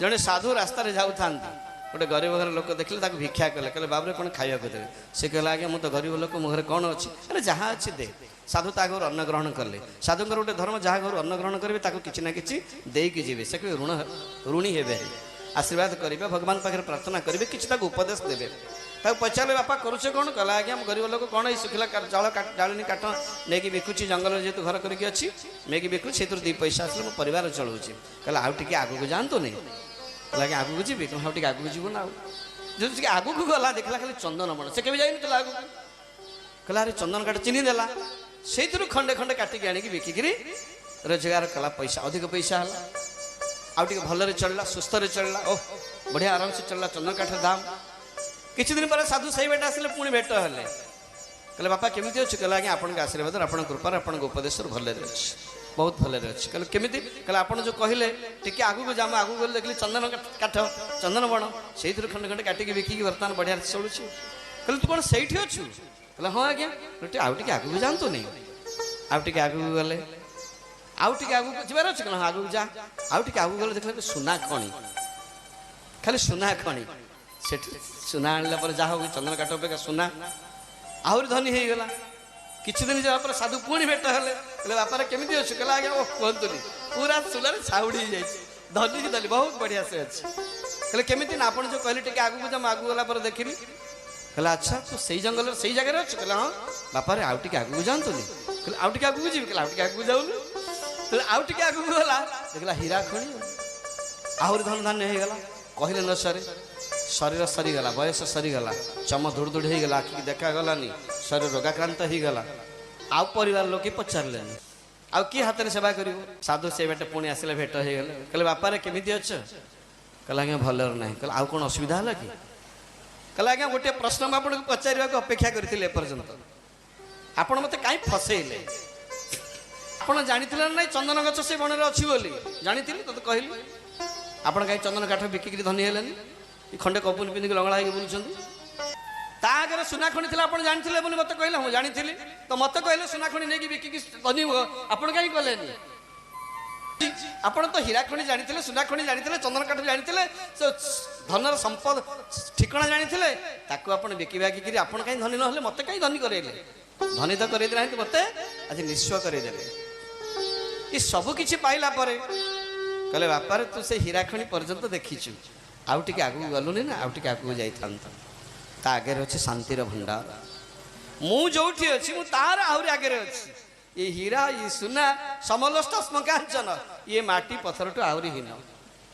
ଜଣେ ସାଧୁ ରାସ୍ତାରେ ଯାଉଥାନ୍ତି, ଗୋଟେ ଗରିବ ଘର ଲୋକ ଦେଖିଲେ, ତାକୁ ଭିକ୍ଷା କଲେ। କହିଲେ, ବାବୁରେ, କ'ଣ ଖାଇବାକୁ ଦେବେ? ସେ କହିଲା, ଆଜ୍ଞା, ମୁଁ ତ ଗରିବ ଲୋକ, ମୋ ଘରେ କ'ଣ ଅଛି? ଆରେ, ଯାହା ଅଛି ଦେ। ସାଧୁ ତା ଘରୁ ଅନ୍ନ ଗ୍ରହଣ କଲେ। ସାଧୁଙ୍କର ଗୋଟେ ଧର୍ମ, ଯାହା ଘରୁ ଅନ୍ନ ଗ୍ରହଣ କରିବେ ତାକୁ କିଛି ନା କିଛି ଦେଇକି ଯିବେ। ସେ କେବେ ଋଣ ଋଣୀ ହେବେ, ଆଶୀର୍ବାଦ କରିବେ, ଭଗବାନ ପାଖରେ ପ୍ରାର୍ଥନା କରିବେ, କିଛି ତାକୁ ଉପଦେଶ ଦେବେ। ତାକୁ ପଚାରିଲେ, ବାପା, କରୁଛ କ'ଣ? କହିଲା, ଆଜ୍ଞା, ମୁଁ ଗରିବ ଲୋକ, କ'ଣ ଏଇ ଶୁଖିଲା ଜଳ ଜାଳେଣୀ କାଠ ନେଇକି ବିକୁଛି। ଜଙ୍ଗଲରେ ଯେହେତୁ ଘର କରିକି ଅଛି, ନେଇକି ବିକୁଛି, ସେଥିରୁ 2 ପଇସା ଆସିଲେ ମୋ ପରିବାର ଚଳଉଛି। କହିଲା, ଆଉ ଟିକେ ଆଗକୁ ଯାଆନ୍ତୁନି। କହିଲା, ଆଜ୍ଞା, ଆଗକୁ ଯିବି? କ'ଣ, ଆଉ ଟିକେ ଆଗକୁ ଯିବୁ ନା ଆଉ। ଯଦି ଟିକେ ଆଗକୁ ଗଲା, ଦେଖିଲା ଖାଲି ଚନ୍ଦନ ବଣ। ସେ କେବେ ଯାଇନଥିଲା ଆଗକୁ। କହିଲା, ଆରେ, ଚନ୍ଦନ କାଠ ଚିହ୍ନି ଦେଲା। ସେଇଥିରୁ ଖଣ୍ଡେ ଖଣ୍ଡେ କାଟିକି ଆଣିକି ବିକିକିରି ରୋଜଗାର କଲା। ପଇସା ଅଧିକ ପଇସା ହେଲା, ଆଉ ଟିକେ ଭଲରେ ଚଳିଲା, ସୁସ୍ଥରେ ଚଳିଲା। ଓହ, ବଢ଼ିଆ ଆରାମସେ ଚଳିଲା। ଚନ୍ଦନ କାଠର ଦାମ। କିଛି ଦିନ ପରେ ସାଧୁ ସେଇ ବାଟେ ଆସିଲେ, ପୁଣି ଭେଟ ହେଲେ। କହିଲେ, ବାପା, କେମିତି ଅଛି? କହିଲେ, ଆଜ୍ଞା, ଆପଣଙ୍କ ଆଶୀର୍ବାଦରୁ, ଆପଣଙ୍କ କୃପାରୁ, ଆପଣଙ୍କ ଉପଦେଶରୁ ଭଲରେ ଅଛି, ବହୁତ ଭଲରେ ଅଛି। କହିଲେ, କେମିତି? କହିଲେ, ଆପଣ ଯେଉଁ କହିଲେ ଟିକେ ଆଗକୁ ଯା, ମୁଁ ଆଗକୁ ଗଲେ ଦେଖିଲି ଚନ୍ଦନ କାଠ, ଚନ୍ଦନ ବଣ। ସେଇଥିରୁ ଖଣ୍ଡେ ଖଣ୍ଡେ କାଟିକି ବିକିକି ବର୍ତ୍ତମାନ ବଢ଼ିଆ ଚଳୁଛି। କହିଲେ, ତୁ କ'ଣ ସେଇଠି ଅଛୁ? କହିଲେ, ହଁ ଆଜ୍ଞା। ଟିକେ ଆଉ ଟିକେ ଆଗକୁ ଯାଆନ୍ତୁନି। ଆଉ ଟିକେ ଆଗକୁ ଗଲେ। ଆଉ ଟିକେ ଆଗକୁ ଯିବାର ଅଛି? କହିଲେ, ହଁ, ଆଗକୁ ଯା। ଆଉ ଟିକେ ଆଗକୁ ଗଲେ, ଦେଖିଲେ ସୁନା ଖଣି, ଖାଲି ସୁନା ଖଣି। ସେଠି ସୁନା ଆଣିଲା ପରେ, ଯାହା ହଉ, ଚନ୍ଦନ କାଠ ଅପେକ୍ଷା ସୁନା, ଆହୁରି ଧନୀ ହେଇଗଲା। କିଛି ଦିନ ଯିବା ପରେ ସାଧୁ ପୁଣି ଭେଟ ହେଲେ। କହିଲେ, ବାପାରେ, କେମିତି ଅଛୁ? କହିଲେ, ଆଜ୍ଞା, ଓ କୁହନ୍ତୁନି, ପୁରା ସୁନାରେ ଛାଉଡ଼ି ହେଇଯାଇଛି, ଧନୀ କି ଧନୀ, ବହୁତ ବଢ଼ିଆ ସେ ଅଛି। କହିଲେ, କେମିତି? ନା, ଆପଣ ଯେଉଁ କହିଲେ ଟିକେ ଆଗକୁ ଯା, ମୁଁ ଆଗକୁ ଗଲା ପରେ ଦେଖିଲି। କହିଲେ, ଆଚ୍ଛା, ତୁ ସେଇ ଜଙ୍ଗଲରେ ସେଇ ଜାଗାରେ ଅଛୁ? କହିଲେ, ହଁ। ବାପାରେ, ଆଉ ଟିକେ ଆଗକୁ ଯାଆନ୍ତୁନି। କହିଲେ, ଆଉ ଟିକେ ଆଗକୁ ଯିବି? କହିଲେ, ଆଉ ଟିକେ ଆଗକୁ ଯାଉନୁ। କହିଲେ, ଆଉ ଟିକେ ଆଗକୁ ଗଲା, ଦେଖିଲା ହୀରା ଖଣି, ଆହୁରି ଧନ ଧାନ୍ୟ ହେଇଗଲା, କହିଲେ ନ ସରେ। ଶରୀର ସରିଗଲା, ବୟସ ସରିଗଲା, ଚମ ଧୁଡ଼ ଧୁଡ଼ ହେଇଗଲା, ଆଖିକି ଦେଖାଗଲାନି, ଶରୀର ରୋଗାକ୍ରାନ୍ତ ହେଇଗଲା। ଆଉ ପରିବାର ଲୋକେ ପଚାରିଲେନି, ଆଉ କିଏ ହାତରେ ସେବା କରିବ? ସାଧୁ ସେ ବାଟେ ପୁଣି ଆସିଲେ, ଭେଟ ହେଇଗଲେ। କହିଲେ, ବାପାରେ, କେମିତି ଅଛ? କହିଲେ, ଆଜ୍ଞା, ଭଲରେ ନାହିଁ। କହିଲେ, ଆଉ କ'ଣ ଅସୁବିଧା ହେଲା କି? କହିଲେ, ଆଜ୍ଞା, ଗୋଟିଏ ପ୍ରଶ୍ନ ମୁଁ ଆପଣଙ୍କୁ ପଚାରିବାକୁ ଅପେକ୍ଷା କରିଥିଲି ଏପର୍ଯ୍ୟନ୍ତ। ଆପଣ ମୋତେ କାହିଁ ଫସେଇଲେ? ଆପଣ ଜାଣିଥିଲେ ନା ନାଇଁ ଚନ୍ଦନ ଗଛ ସେ ବଣରେ ଅଛି ବୋଲି? ଜାଣିଥିଲି, ତୋତେ କହିଲି। ଆପଣ କାହିଁ ଚନ୍ଦନ କାଠ ବିକିକିରି ଧନୀ ହେଲେନି? ଖଣ୍ଡେ କପୁନ ପିନ୍ଧିକି ଲଙ୍ଗଳା ହେଇକି ବୁଲୁଛନ୍ତି। ତା ଆଗରେ ସୁନା ଖଣି ଥିଲା, ଆପଣ ଜାଣିଥିଲେ ବୋଲି ମୋତେ କହିଲେ। ମୁଁ ଜାଣିଥିଲି ତ ମୋତେ କହିଲେ ସୁନା ଖଣି ନେଇକି ବିକିକି ଧନୀ ହୁଅ, ଆପଣ କାହିଁ କଲେନି? ଆପଣ ତ ହୀରା ଖଣି ଜାଣିଥିଲେ, ସୁନା ଖଣି ଜାଣିଥିଲେ, ଚନ୍ଦନ କାଠ ଜାଣିଥିଲେ, ସେ ଧନର ସମ୍ପଦ ଠିକଣା ଜାଣିଥିଲେ, ତାକୁ ଆପଣ ବିକି ବାକିକିରି ଆପଣ କାହିଁ ଧନୀ ନହେଲେ? ମୋତେ କାହିଁ ଧନୀ କରେଇଲେ? ଧନୀ ତ କରେଇ ନାହାନ୍ତି, ମୋତେ ଆଜି ନିଃସ୍ୱ କରେଇଦେଲେ। ଏ ସବୁ କିଛି ପାଇଲା ପରେ କହିଲେ, ବାପାରେ, ତୁ ସେ ହୀରା ଖଣି ପର୍ଯ୍ୟନ୍ତ ଦେଖିଛୁ, ଆଉ ଟିକେ ଆଗକୁ ଗଲୁନି ନା? ଆଉ ଟିକେ ଆଗକୁ ଯାଇଥାନ୍ତ, ତା ଆଗରେ ଅଛି ଶାନ୍ତିର ଭଣ୍ଡାର। ମୁଁ ଯୋଉଠି ଅଛି, ମୁଁ ତାର ଆହୁରି ଆଗରେ ଅଛି। ଏ ହୀରା, ଏ ସୁନା ସମଲଷ୍ଟ ସ୍ମକାଞ୍ଚନ, ଇଏ ମାଟି ପଥରଠୁ ଆହୁରି ହୀନ।